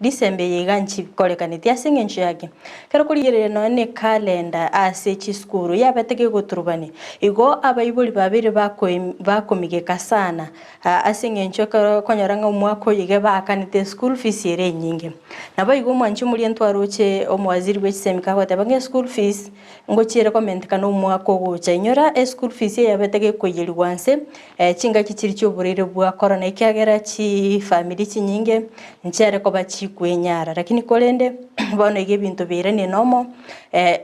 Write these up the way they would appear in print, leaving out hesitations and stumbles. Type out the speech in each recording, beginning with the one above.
December eye iga nchikorekaneti ase eng'encho yaki? Ekero okorigereria nonya ne ecalendar ase chisukuru yabete gegoturubania, igo abaibori babeire bakoi bakomigeka sana ase eng'encho ekero okonyora ng'a omwaka oyo iga baakanete eschool fees ere enyinge. Naboigo omwanchi omoria ntwaroche omowaziri bwe chisemi kagoteba ng'a eschool fees ngochiere komentekana omwaka ogocha. Inyora eschool fees eyabete gekoiyerigwa nse Chingaki chiria chi'oboreire bwa korona, ekiagera chifamiri chinyinge nchiare koba chikwenyara. Lakini korende bono iga ebinto biairanie nomo,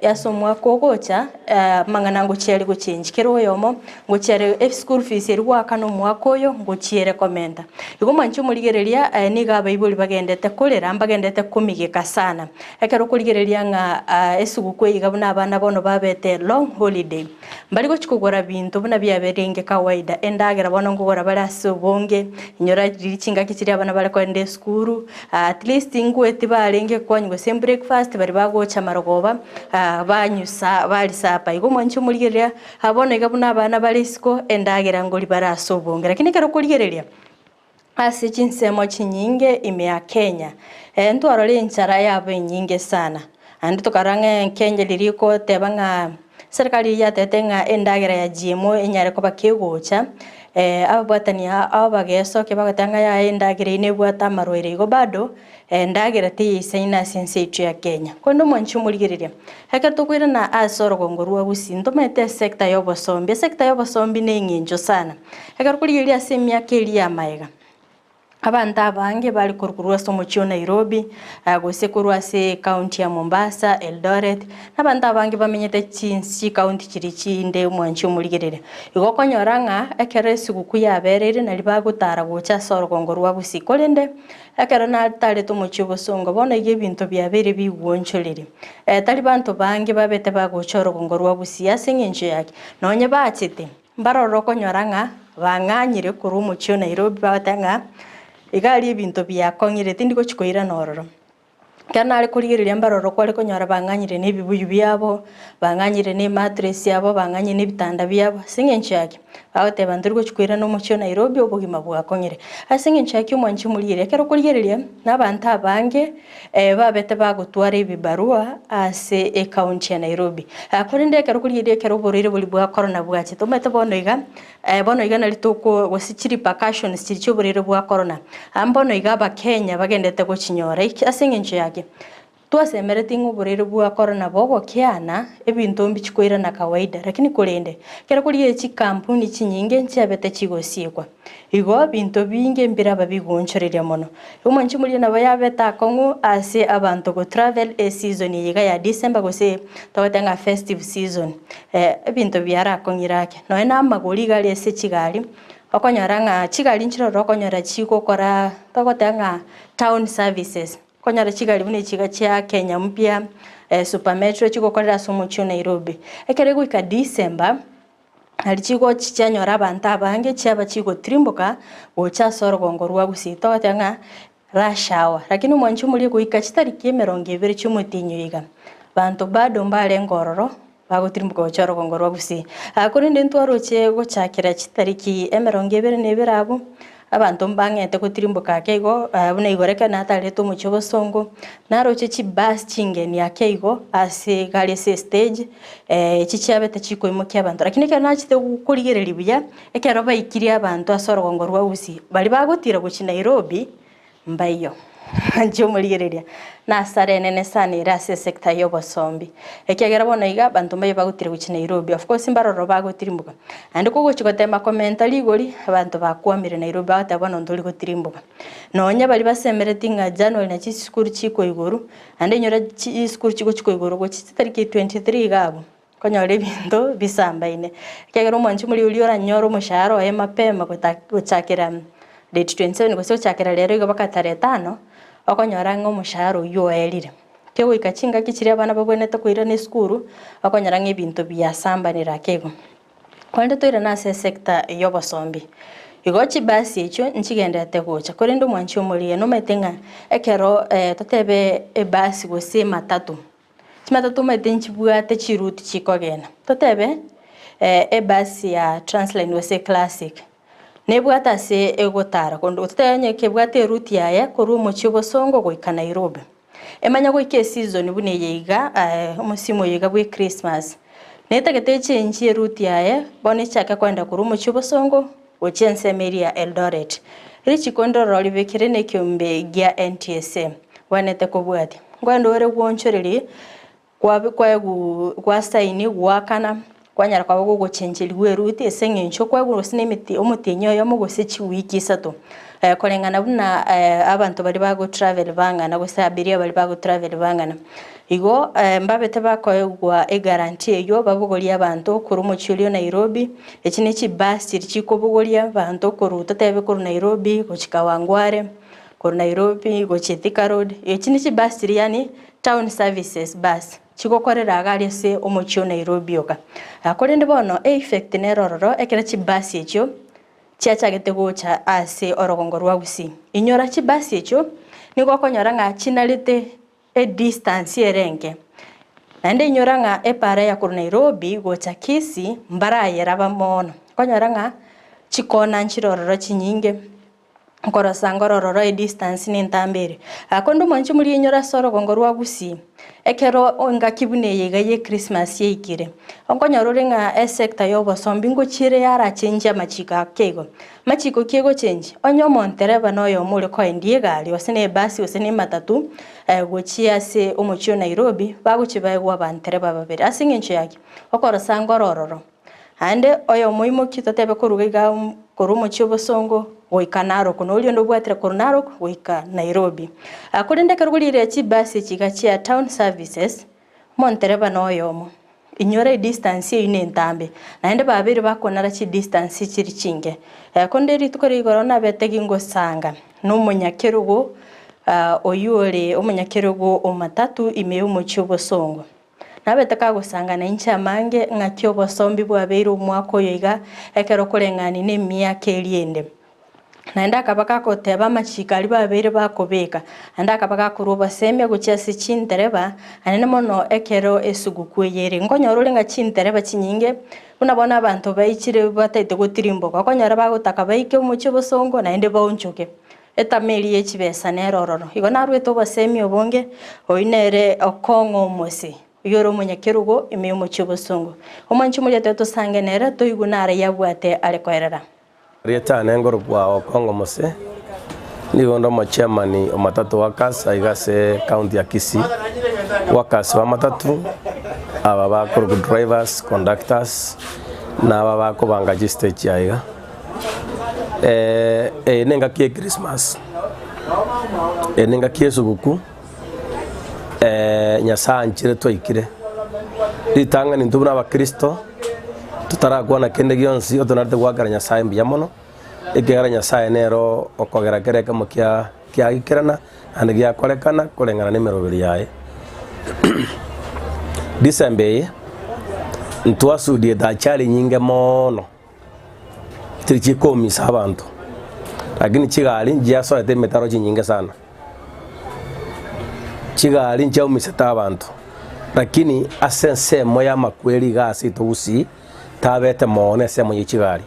ase omwaka ogocha amang'ana ngochia are gochengi kera oyomo, ngochia are eschool fees eria goakana omwaka oyo ngochia ere komenta. Igo mwanche omorigereria nigo abaibori bagendete korera mbagendete komigeka sana. Ekero okorigereria ng'a esuguku eye iga buna abana bono babete long holiday. Mbari gochia kogora binto buna biaberenge kawaida, endagera bono nkogora bare ase obonge, inyora riria chingaki chiria abana bare kogenda esukuru, at least ngoeti barenge kwanywa gose breakfast baria bagocha marogoba banyusa baria supper. Igo mwanche omorigereria, bono iga buna abana bare isiko, endagera nkori bare ase obonge. Lakini ekero okorigereria. Ase chinsemo chinyinge ime ya Kenya, ntwarora enchara yabo enyinge sana. Naende tokarora ng'a Kenya riria egoteba ng'a serikali eyio yatebete ng'a endagera ya GMO enyare koba kegocha, ababwatani aba bagesokia bagoteba ng'a yaya endagera eyio nebwate amarwaire igo bado endagera teisaine ase ense yaito ya Kenya. Korende omwanchi omorigereria, ekero tokoirana ase orogongo rwa Gusii ntomanyete esector ya obosombi, esector ya obosombi na eng'encho sana. Ekero okorigereria ase emiaka eria y'amaega, abanto abange bare korwa korwa ase omochie o Nairobi, gose korwa ase ecounty ya Mombasa, Eldoret, na abanto abange bamenyete chinsi chicounty chiria chinde omwanchi omorigereria. Igo okonyora ng'a ekero esuguku yabereire nari bagotara gocha ase orogongo rwa Gusii. Korende ekero natarete omochie obosongo bono iga ebinto biabeire bigwonchoreria, tari banto bange babete bagocha orogongo rwa Gusii ase eng'encho yaki, nonye bachete. Mbarore okonyora ng'a bang'anyire korwa omochie o Nairobi bagoteba ng'a iga aria ebinto biakong'ire tindi gochia koirana ororo. Ekero nare korigereria mbarore kware konyora bang'anyire na ebibuyu biabo, bang'anyire na emattress yabo, bang'anyire na ebitanda biabo ase eng'encho ya ki? Bagoteba ntori gochia koirana omochie o Nairobi obogima bwakong'ire. Ase eng'encho ya ki omwanchi omorigereria? Ekero okorigereria na abanto abange babete bagotwara ebibarua ase ecounty ya Nairobi. Korende ekero okorigereria ekero oborwaire boria bwa korona bwachete, omanyete bono iga, bono iga nari toko gose chi repercussions chiria chia oborwaire bwa korona, bono iga abakenya bagendete gochinyora ase eng'encho ya ki? Twasemeretie ng'a oborwaire bwa korona bogokeana, ebinto mbichi koirana kawaida, lakini korende, ekero okorigereria chikampuni chinyinge nchiabete chigosiekwa. Igo binto binge mbiraba bigoonchoreria mono. Omwanchi omoria nabo yabete akong'u ase abanto go travel eseason eye iga ya December gose togoteba ng'a festive season. Ebinto biarakong'ire ake. Nonya na amagori iga are ase chigari, okonyora ng'a chigari nchiroro okonyora chigokora togoteba ng'a town services. Okonyora chigari buna echi iga chia Kenya Mpya, Super Metro chigokorera ase omochie o Nairobi. Ekero egoika December. Nari chigochi chianyora abanto abange chiaba chigotirimboka gocha ase orogongo rwa Gusii togoteba ng'a rush hour. Lakini omwanchi omoria goika chitariki emerongo ebere chi'omotienyi oyo iga, banto bado mbarenge ororo bagotirimboka gocha orogongo rwa Gusii. Korende ntwaroche gochakera chitariki emerongo ebere na ebere abwo, Abanto mbang'ete gotirimboka ake igo, buna igoro ekero natarete omochie obosongo, naroche chibus chingeni ake igo ase egari ase estage, echi chiabete chikoimokia abanto. Lakini ekero nachete korigereria buya, ekero baikirie abanto ase orogongo rwa Gusii, baria bagotira gochia Nairobi, Mbaiyo, inche omorigereria, nasare enene sana ere ase esector y'obosombi, ekiagera bono iga abanto mbaye bagotira gochia Nairobi, of course mbaroro bagotirimboka. Naende kogochia gotema komenta rigori, abanto bakwamire Nairobi bagoteba bono ntori gotirimboka. Nonya baria basemeretie ng'a January nachi chisukuru chikwa igoro, naende inyora chisukuru chigochia koigorwa gochia chitariki 23 iga abwo, konyora ebinto bisambaine. Ekiagera omwanchi omoria oria oranyore omoshahara oye mapema gota gochakera date 27 gose gochakera rero iga mpaka tarehe tano, okonyora ng'a omoshahara oywo oerire. Kegoika chingaki chiria abana babwenerete koirana esukuru, okonyora ng'a ebinto biasambanire ake igo. Korende toirane ase esector y'obosombi, igo chibasi echio nchigendererete gocha, korende omwanchi omoria nomanyete ng'a ekero totebe ebasi gose ematatu, Chimatatu omanyete nchibwate chiroute chikogenda, totebe ebus ya Transline gose Classic, Nebwate ase egotara konde totebe onye kebwate eruti yaye korwa omochie obosongo goika Nairobi. Emanye goika eseason buna eye iga omosimu oyo iga bwa echristmas. Netagete echenchie eruti yaye bono echake koenda korwa omochie obosongo gochia ensemo eria ya Eldoret. Richiko ndororo ribekire na ekeombe gia NTSA gwenerete kobwatia. Nkoenda ore gwoonchoreria Kwabe kwaegwa gwasaini goakana, kwanyara kwaba gogochencherigwa eruti ase eng'encho okoegwa gose na emeti omotienyi oyomo gose chiwiki isato. Koreng'ana buna abanto baria bago travel bang'ana gose abiria baria bago travel bang'ana. Igo mbabete bakoegwa eguarantee eywo babogorie abanto korwa omochie oria o Nairobi, echi ne chibus chiria chikobogoria abanto korwa totebe korwa Nairobi gochia Kawangware, korwa Nairobi gochia Thika Road, echi ne chibus chiria yaani Town services bus chigokorera iga aria ase omochie o Nairobi oka. Korende bono e effect nere ororo ekero chibasi echio chiachagete gocha ase orogongo rwa Gusii. Inyora chibasi echio nigo okonyora ng'a chinarete edistance ere enke. Naende inyora ng'a epara ya korwa Nairobi gocha Kisii mbarayeraba mono. Okonyora ng'a chikona nchire ororo chinyinge. Nkorosa ngorororo edistance nentambe ere. Konde omwanchi omoriinyore ase orogongo rwa Gusii, ekero engaki buna eye iga ye Christmas yaikire, okonyora ore ng'a esector ya obosombi ngochiere yarachengie amachiko ake igo. Machiko ki egochengi? Onye omontereba na oyomo ore koendia egari gose na ebasi gose na ematatu gochia ase omochie o Nairobi, bagochia baegwe abantereba babere. Ase eng'encho ya ki? Okorosa ngorororo. Naende oyomoimoki totebe korwa iga korwa omochie obosongo goika Narok, na oria onde obwatire korwa Narok goika Nairobi. Korende ekero korire chibasi echi iga chia town services, omontereba noyomo, inyora edistance eywo nentambe, naende babeire bakonara chidistance chiri chinke. Korende rituko ria igoro nabete gingosanga na omonyakerogo oywo ore omonyakerogo o matatu ime yomochie obosongo. Nabete kagosangana inche amange, ng'aki obosombi bwabeire omwaka oyo iga, ekero koreng'ani nemiaka eria ende. Naende akaba gagoteba amachiko aria babeire bakobeka, naende akaba gakorwa obosemia gochia ase chintereba, naende mono ekero esuguku eye ere. Nkonyora ore ng'a chintereba chinyinge, buna bono abanto baichire bataete gotirimboka, okonyora bagotaka baike omochie obosongo naende baonchoke. Etama eria ye chibesa nere ororo. Igo narwete obosemi obonge, oyio nere okong'a omose, oyio ore omonyakerogo ime y'omochie obosongo. Omwanchi omoria tobe tosange nere, toigwe nare yabwate are koerera. Rieta ane ngorokwa Okong'o Mose, nigo nde omochairman o Matatu Workers aiga ase county ya Kisii. Workers ba matatu aba bakorokwa drivers, conductors, na aba bakobanga chistage aiga. Eye nengaki ya Christmas, eye nengaki ya esuguku Nyasaye anchire twaikire. Ritang'ani intwe buna abakristo, totarakwana kende gionsi otonarete goakera Nyasaye mbuya mono, ekiagera Nyasaye nere okogera kera ekemo kia kiagikerana naende giakorekana koreng'ana na emeroberi yaye. December eye, ntwasudiete achari nyinge moono. Tiri chikomisa abanto, lakini chigari nchiasoete emetaro chinyinge sana. Chigari nchiaumisete abanto, lakini ase ensemo y'amakweri iga ase aito gusii, tabete mono ensemo ye chigari.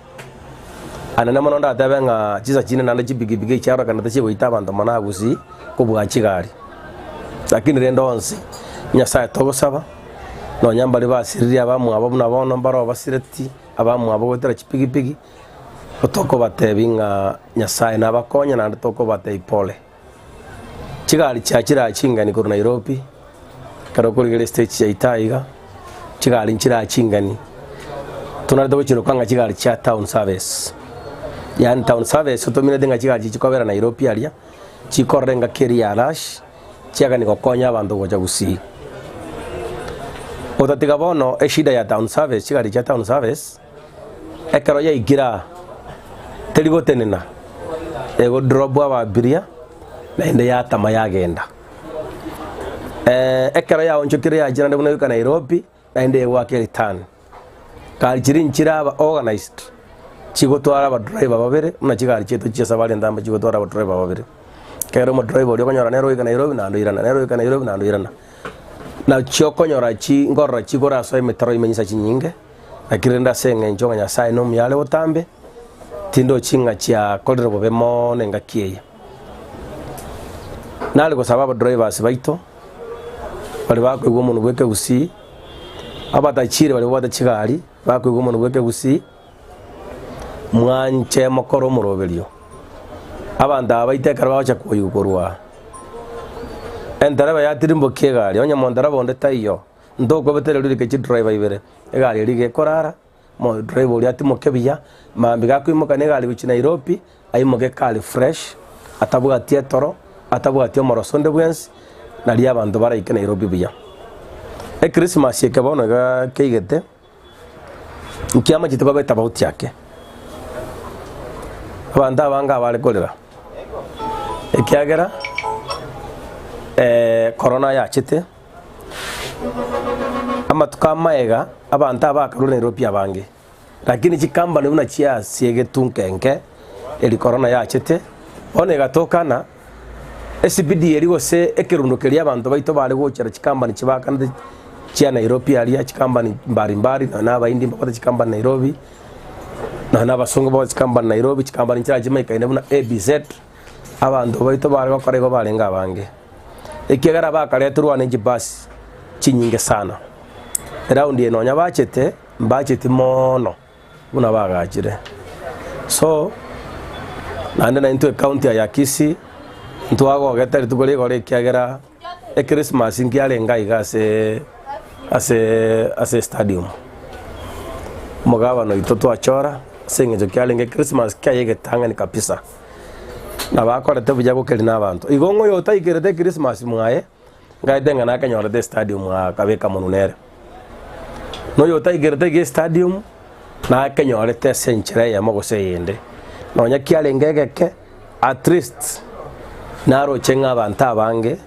Anene mono ndatebe ng'a chinsa chinde naende chipikipiki echiarokanete chigoita abanto mono aa gusii, kobua chigari. Lakini rende onsi, Nyasaye togosaba, nonya mbaria basiririe abamwabo buna bono mbaro basireti. Abamwabo goetera chipigipigi, tokobatebi ng'a Nyasae nabakonye naende tokobatebi pole. Chigari chiachire aa chingani korwa Nairobi, ekero okorigereria estage yaito aiga, chigari nchire aa chingani, tonarete gochiroka ng'a chigari chia town service. Yaani town service otomineti ng'a chigari echi chikobera Nairobi aria, chikorora engaki eria ya rush, chiagani gokonya abanto gocha gusii. Otatiga bono eshida ya town service, chigari chia town service, ekero yaikire aa, teri gotenena, ego drop ababiria naende yatama yagenda. Ekero yaonchokire yachia naende buna goika Nairobi, naende egoaka ereturn. Gari chiria nchire aba organised, chigotwara abadriver babere, buna chigari chiaito chia esabari entambe chigotwara abadriver babere. Ekero omodriver oria okonyora nere oika Nairobi naende oirana, nere oika Nairobi naende oirana. Nachio okonyora chi nkorora chigorasoa emetaro ime chinsa chinyinge, lakini rende ase eng'encho ng'a Nyasaye nomuya are botambe. Tindochi ng'a chiakorire bobe mono engaki eye. Nare gosaba abadrivers baito, baria bakoigwa omonwe bwa ekegusii, abatachiri baria babwate chigari, bakoigwa omonwe bwa ekegusii, mwanche mokore omoroberio. Abanto aba baito ekero bagocha koigwa korwa aa, entereba yatirimbokia egari, onye montereba onde taiyo, ntokobetereria orike chidriver ibere, egari eria iga ekorara. Omodriver oria atimoke buya, mambia gakoimoka na egari gochia Nairobi, aimoke kare fresh, atabwati etoro, atabwati omoroso onde bwensi, nario abanto baraike Nairobi buya. Echristmas eke bono iga keigete, nkiamachete koba etabauti ake. Abanto abange abare korera, ekiagera corona yachete. Amatuko amaega abanto aba bakarua Nairobi abange, lakini chikambani buna chiasiegetwe nkenke eri korona yachete, bono egatokana esibidi eria gose ekerundo keria abanto baito bare gochera chikambani chibakanete chia Nairobi aria, chikambani mbari mbari nonya na abaindi mbabwate chikambani Nairobi, nonya na abasongo babwate chikambani Nairobi, chikambani nchirachimaikaine buna ABZ, abanto baito bare gokora igo barenge abange. Ekiagera bakareterwa ne chibasi chinyinge sana. Eraundi eye nonya bachete, mbacheti moono buna bagachire. So, naende naintwe ecounty aya ya Kisii, ntwagogete rituko rigoro ekiagera echristmas nkiarenge aiga ase ase ase estadium. Omogabana oito twachora ase eng'encho kiarenge echristmas kiaye egetang'ani kabisa. Nabo akorete buya gokeria na abanto. Igo ng'a oyotaikerete ekrisimasi mwaye, ngaete ng'a nakenyorete estadium akabeka monwe nere. Na oyotaikerete iga estadium, nakenyorete ase enchera eyemo gose eyende. Nonya kiarenge egeke, at least naroche ng'a abanto abange,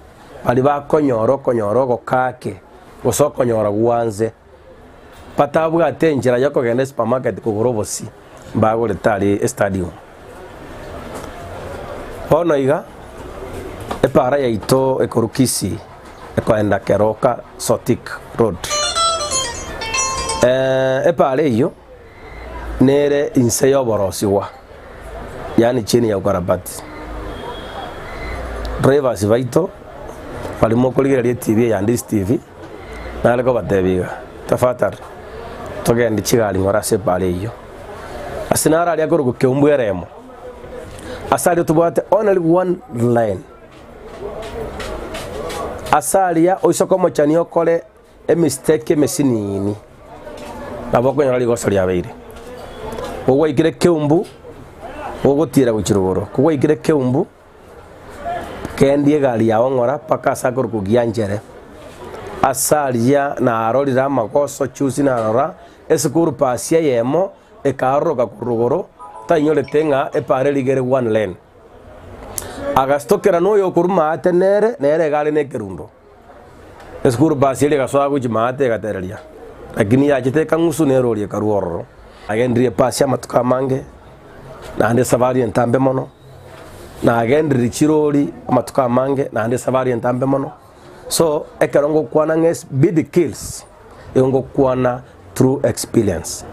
baria bakonyora okonyora ogokake, gose okonyora gwanse, batabwate enchera yokogenda esupermarket kogora obosie, mbagorete aria estadium. Bono iga, epara yaito ekorwa Kisii ekoenda Keroka Sotik road. Epara eyio nere inse y'oborosigwa, yaani chini ya ukarabati. Drivers baito baria mokorigereria etv eye ya Ndisi TV, nare kobatebia iga, tafadhali togende chigari ng'ora ase epara eyio. Ase naro aria akorokwa Keumbu eremo, ase aria tobwate only one line. Ase aria oise komochani okore emistake emesinini, nabo okonyora rigoso riabeire. Kogwaikire Keumbu, ogotiira gochia rogoro, kogwaikire Keumbu, Kendia egari yao ng'ora mpaka ase akorokwa Gianchere. Ase aria narorire amagoso chusi narora esukuru pasi eyemo ekaaroroka korwa rogoro tainyorete ng'a epara eria igere one lane. Agasitokera noyo okorwa maate nere, nere iga are na ekerundo. Esukuru basi eria egasoa gochia maate egatereria, lakini yachete ekang'usu na erori ekarua ororo. Nagendirie epasi amatuko amange, naende esafari entambe mono, nagendirie chirori amatuko amange, naende esafari entambe mono. So, ekero ngokwana ng'a speed kills, igo ngokwana through experience.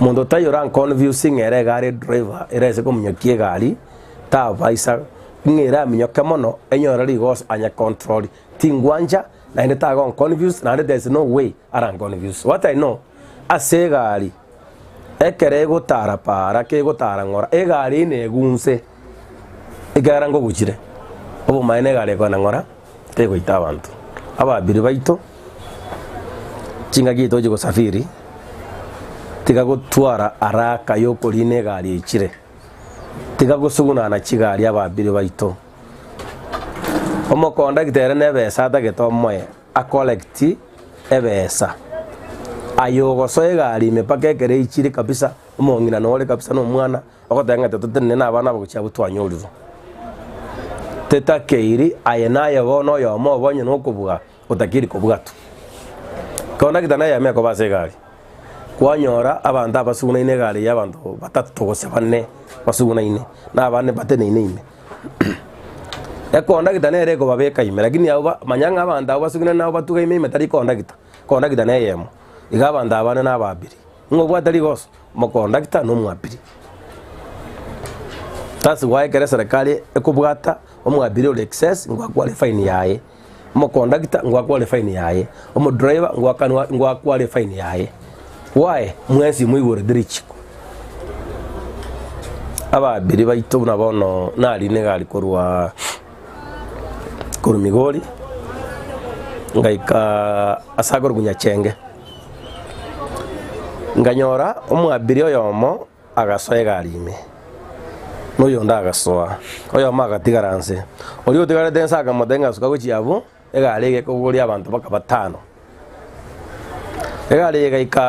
Monto taiyo oranconfuse ng'a ere iga are driver, ere ase kominyokia egari, tabaisa ng'a ere aminyoke mono, enyore rigoso anye control, tingwancha naende tagonconfuse naende there is no way aranconfuse. What I know, ase egari, ekero egotara paara kegotara ng'ora, egari eye negunse, ekiagera nkoguchire, obomaene egari ekogenda ng'ora, tegoita abanto. Abaabiri baito, chingaki echi togochia gosafiri, tiga gotwara haraka yokorina egari echire. Tiga gosugunana chigari abaabiri baito. Omokondakta ere nebesa atagete omoe akolekti ebesa. Aye ogosoa egari ime mpaka ekero eichire kabisa, omong'ina nore kabisa na omwana, ogoteba ng'a totenene na abana aba gochia abwo twanyorirwe. Tetakeiri aye naye bono oyomo obo onye nokobua otakeiri kobwatwa. Kondakta neyemo ekoba ase egari. Kwanyora abanto abasugunaine egari ya abanto batato gose bane basugunaine, na abande bateneine ime. Ekondagita nere ekobabeka ime, lakini abwo ba manya ng'a abanto abwo basugunaine nabo batugaime ime tari kondagita, kondagita neyemo. Iga abanto aba bane na abaabiri. Ng'a obwate rigoso, omokondagita na omwabiri. That's why ekero eserekari ekobwata omwabiri ore excess ngwakware efaini yaye, omokondakta ngwakware efaini yaye, omodriver ngwakanwa ngwakware efaini yaye. Why? Mwensi moigorete richiko. Abaabiri baito buna bono narine egari korwa korwa Migori, ngaika ase akorokwa Nyachenge, nkanyora omwabiri oyomo agasoa egari ime, na oyonde agasoa, oyomo agatigara nse. Oria otigarete nse akamotebia ng'a suka gochia abwo, egari eye ekobogoria abanto mpaka batano. Egari eye egaika.